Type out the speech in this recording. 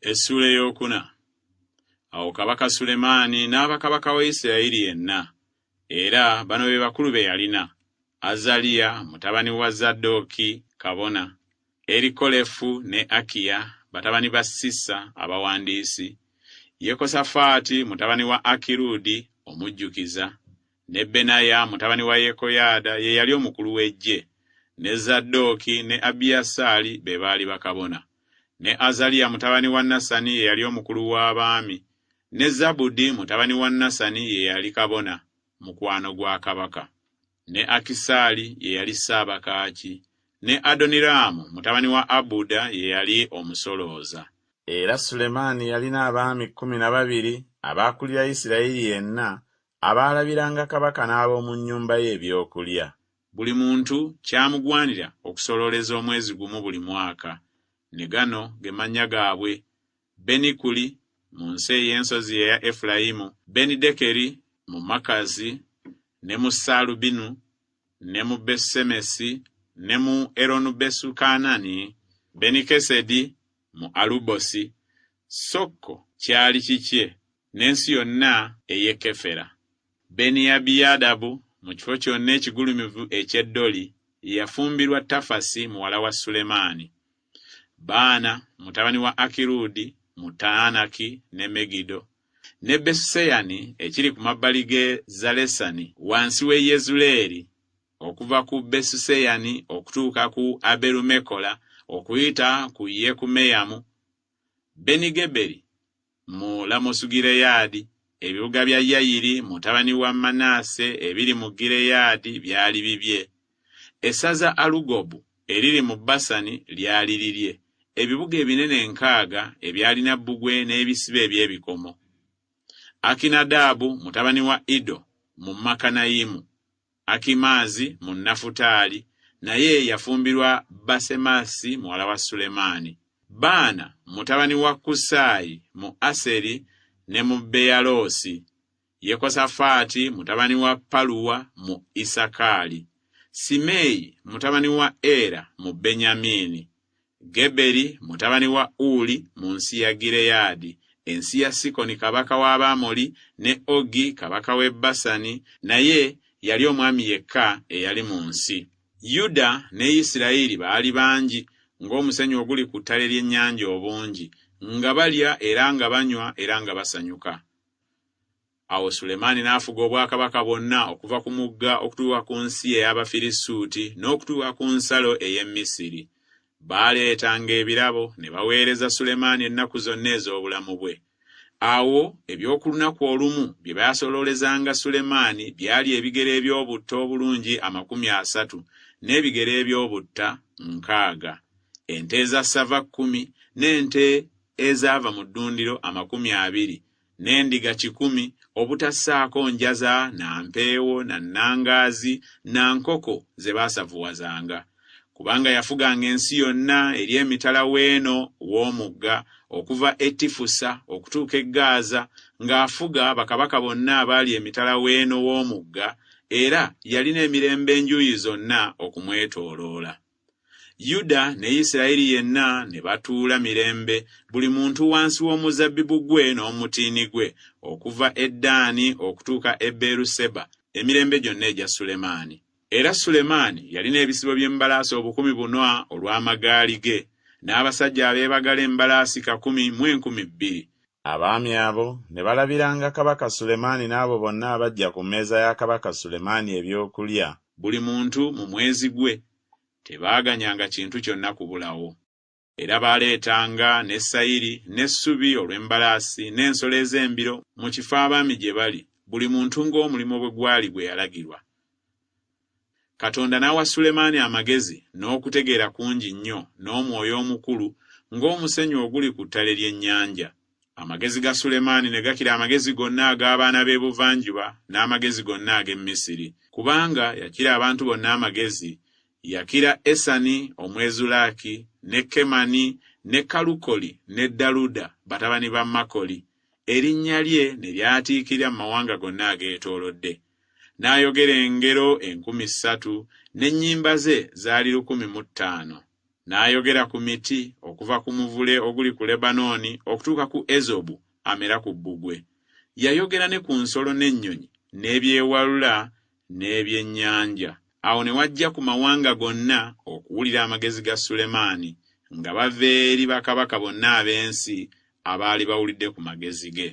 Essuula ey'okuna. Awo Kabaka Sulemaani n'aba kabaka wa Isirayiri yenna. Era bano be bakulu be yalina, Azaliya mutabani wa Zadooki kabona, Erikolefu ne Akiya batabani ba Sisa abawandiisi, Yekosafaati mutabani wa Akirudi omujjukiza, ne Benaya mutabani wa Yekoyaada ye yali omukulu w'eggye, ne Zadooki ne Abiyasaali be baali bakabona. Ne Azaliya mutabani wa Nasani ye yali omukulu w'abaami, ne Zabudi mutabani wa Nasani ye yali kabona, mukwano gwa kabaka. Ne Akisaali ye yali ssaabakaaki, ne Adoniraamu mutabani wa Abuda ye yali omusolooza. Era Sulemaani yalina abaami 12 abaakulira Isirayiri yenna, abaalabiranga kabaka n'ab'omu nnyumba ye ebyokulya. Buli muntu kyamugwanira okusolooleza omwezi gumu buli mwaka. Ne gano ge mannya gaabwe, Benikuli, mu nsi ey'ensozi eya Efulayimu, Benidekeri, mu Makazi, ne mu Saalubinu, ne mu Besusemesi, ne mu Eronubesukaanani, Benikesedi, mu Alubosi, Sokko kyali kikye, n'ensi yonna ey'e Kefera. Beniabiyadabu mu kifo kyonna ekigulumivu eky'e Doli, yafumbirwa Tafasi muwala wa Sulemaani. Baana mutabani wa Akirudi mu Taanaki ne Megido, ne Besuseyani ekiri ku mabbali g'e Zalesani wansi w'e Yezuleeri, okuva ku Besuseyani okutuuka ku Aberumekola okuyita ku Yekumeyamu, Benigeberi mu Lamosugireyaadi, ebibuga bya Yayiri mutabani wa Manase ebiri mu Gireyaadi byali bibye. Essaza Alugobu eriri mu Basani lyali lirye, ebibuga ebinene enkaaga ebyalina bbugwe n'ebisiba eby'ebikomo. Akinadaabu mutabani wa Ido mu Makanayimu, Akimaazi mu Nafutaali, naye yafumbirwa Basemasi muwala wa Sulemaani. Baana mutabani wa Kusaayi mu Aseri ne mu Beyaloosi, Yekosafaati mutabani wa Paluwa mu Isakaali, Simeeyi mutabani wa Era mu Benyamiini, Geberi mutabani wa Uli mu nsi ya Gireyaadi, ensi ya Sikoni kabaka w'Abamoli ne Ogi kabaka w'e Basani, naye yali omwami yekka eyali mu nsi. Yuda ne Isirayiri baali bangi ng'omusenyu oguli ku ttale ly'ennyanja obungi, nga balya era nga banywa era nga basanyuka. Awo Sulemaani n'afuga obwakabaka bwonna okuva ku Mugga okutuuka ku nsi ey'Abafirisuuti n'okutuuka ku nsalo ey'e Misiri. Baaleetanga ebirabo ne baweereza Sulemaani ennaku zonna ez'obulamu bwe. Awo eby'oku lunaku olumu bye baasoloolezanga Sulemaani byali ebigero eby'obutta obulungi 30 n'ebigero eby'obutta 60, ente eza ssava kkumi n'ente ezaava mu ddundiro 20, n'endiga 100, obutassaako njaza na mpeewo na nnangaazi na nkoko ze baasavuwazanga. Kubanga yafuganga ensi yonna eri emitala w'eno w'omugga, okuva e Tifusa okutuuka e Gaaza, ng'afuga bakabaka bonna abaali emitala w'eno w'omugga, era yalina emirembe enjuuyi zonna okumwetooloola. Yuda ne Isirayiri yenna ne batuula mirembe, buli muntu wansi w'omuzabbibu gwe n'omutiini gwe, okuva e Ddaani okutuuka e Beeruseba, emirembe gyonna egya Sulemaani. Era Sulemaani yalina ebisibo by'embalaasi obukumi bunwa olw'amagaali ge, n'abasajja abeebagala embalaasi kakumi mu 2000. Abaami abo ne balabiranga kabaka Sulemaani n'abo bonna abajja ku mmeeza ya kabaka Sulemaani ebyokulya. Buli muntu mu mwezi gwe, tebaaganyanga kintu kyonna kubulawo. Era baaleetanga ne sayiri n'essubi olw'embalaasi n'ensolo ez'embiro mu kifo abaami gye bali, buli muntu ng'omulimu bwe gwali gwe yalagirwa. Katonda n'awa Sulemaani amagezi n'okutegeera kungi nnyo n'omwoyo omukulu ng'omusenyu oguli ku ttale ly'ennyanja. Amagezi ga Sulemaani ne gakira amagezi gonna ag'abaana b'ebuvanjuba n'amagezi gonna ag'e Misiri, kubanga yakira abantu bonna amagezi, yakira Esani Omwezulaki, ne Kemani, ne Kalukoli ne Daluda, batabani ba Makoli, erinnya lye ne lyatiikirira mu mawanga gonna ageetoolodde. N'ayogera engero 3000, n'ennyimba ze zaali 1005. N'ayogera ku miti, okuva ku muvule oguli ku Lebanooni okutuuka ku ezobu amera ku bbugwe. Yayogera ne ku nsolo n'ennyonyi n'ebyewalula n'ebyennyanja. Awo ne wajja ku mawanga gonna okuwulira amagezi ga Sulemaani, nga bava eri bakabaka bonna ab'ensi abaali bawulidde ku magezi ge.